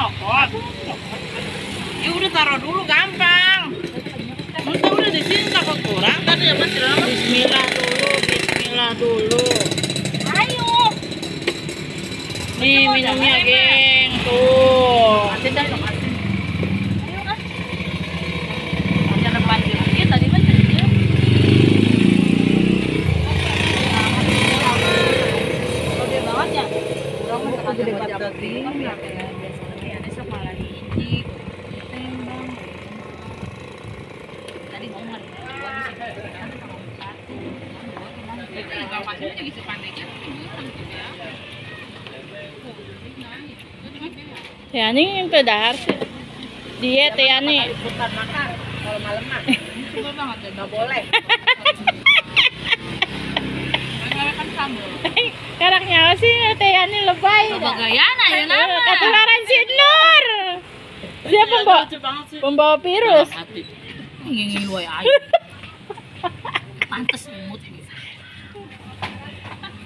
Nyokot. Ya udah taruh dulu gampang. Masa udah di sini takut kurang tadi ya Mas. Bismillah dulu, bismillah dulu. Ayo. Nih minumnya, geng. Tuh. Ayo kan. Jangan panjang. Iya tadi mah jadi. Gede banget ya. Gede banget. Ya ini yang dahar sih. Diet ya nih. Bukan makan kalau malam mah. Enggak boleh. Karaknya sih teh Yani lebay. Bagayana ya nama. Ketularan si Nur. Dia pembawa virus. Ngingi wae aing. Pantes imut.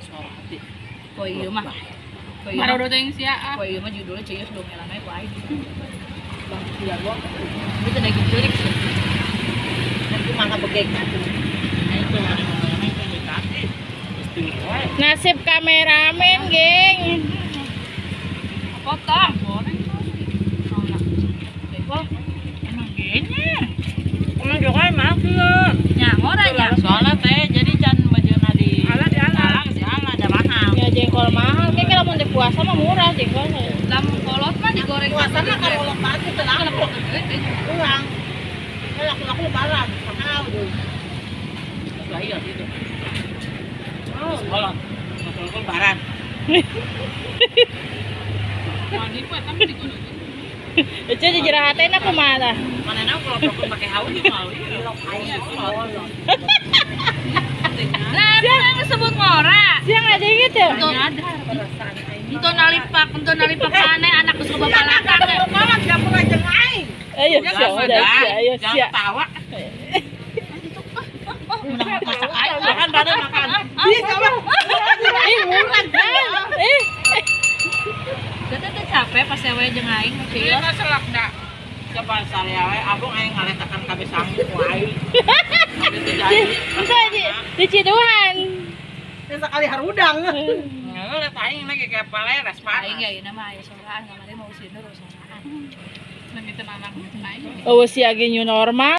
Suara hati. Koi ieu mah. Marodo teh sia ah. Koi ieu mah judulnya Ceyos domelan we ku aing. Bang tidak bohong. Itu daging curik. Dan kumaha begek atuh. Aing tuh ada ngomong aing teh. Nasib kameramen, geng. Potong. Wah, emang gini. Emang juga mahal. Ya, ora ya. Soalnya teh jadi can bajuna di ala di ala si ala ada mahal. Ya jengkol mahal. Kayak kalau mun puasa mah murah jengkol. Lamun kolot mah digoreng. Puasa mah kalau kolot pasti teu laku. Kurang. Laku-laku lebaran mahal tuh. Lah iya gitu. Kolot, kolot lebaran. Mandi poe tapi digoreng. Itu jejera hatena kumaha tah? Manehna kalau rokok pakai hawu jeung mau ieu. Lah, emang sebut ngora. Siang aja gitu. Untuk nalipak maneh anak geus bapak lakang. Kolot jamur jeung aing. Ayo siap, ayo siap. Jangan tawa. Masak aing makan pada makan. Ih, coba. Ih, murah. Eh. Teu capek pas ewe jeung aing mah Ieu mah selak da. Coba sareawe abong aing ngaletakan kabeh sangu ku aing. Itu di Ciduhan. Sekali harudang. Ngelet aing lagi kayak paleres panas. Aing ya ieu mah aya soraan kamari mau sinur soraan. Oh, si agi new normal.